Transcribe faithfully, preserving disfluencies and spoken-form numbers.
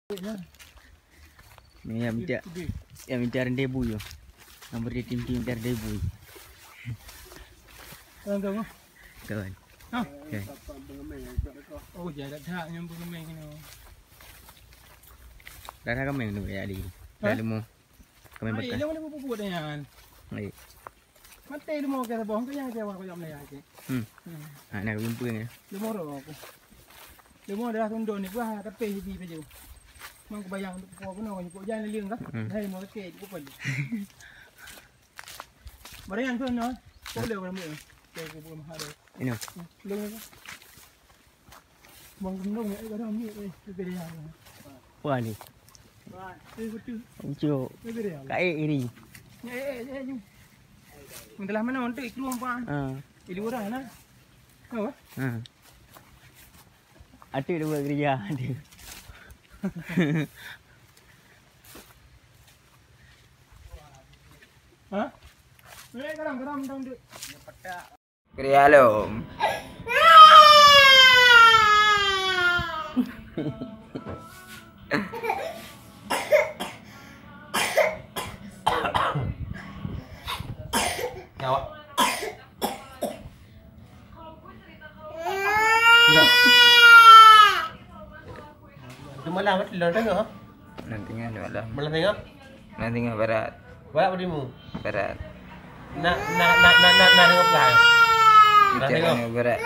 Ni yang minta, yang minta rendezvous yo. Yang beri tim-tim minta rendezvous. Tuan, tuan. Tuan. Ha? Okey. Oh, jadat dah yang bergemeng ni. Dah dah gemeng tu ya, Adi. Ha? Dah lemu. Gemeng bekas. Ilong ni bubuet nyan. Baik. Mati lemo ke saboh, engkau nyang kecewa kau jak meulaya cit. Hmm. Hmm. Ha, nak jumpa ni. Lemo roh aku. Lemo dah tundun ni, buah tapi hibi baju. Mang kebayang untuk kau kena kau nyepok jangan leliang kah? Hmm. Hai, mau sakit, kau pun. Barang tu no. Kau boleh orang boleh. Kau kau belum ada. Ini. Hmm. Belum ni. Bang gendong ya, eh, kadang ambil, eh, lebih dia. Wah ni. Eh, betul. Ucuk. Lebih dia. Kaek iri. Eh, eh, eh, eh, jom. Telah mana untuk keluar, Bang? Ha. Di luar dah, nah. Apa? Ha. Atuk dia buat kerja, atuk. Ha? Eh, kadang, kadang, kadang, dek. Kriya lom. Nyawa. Enggak. Cuma lah, mati lah, tengok. Nanti kan malam. Malam tengok. Nanti kan barat. Barat berimu. Barat. Nak, nak, nak, nak, nak, nak tengok pelan. Nak tengok. Bicara barat.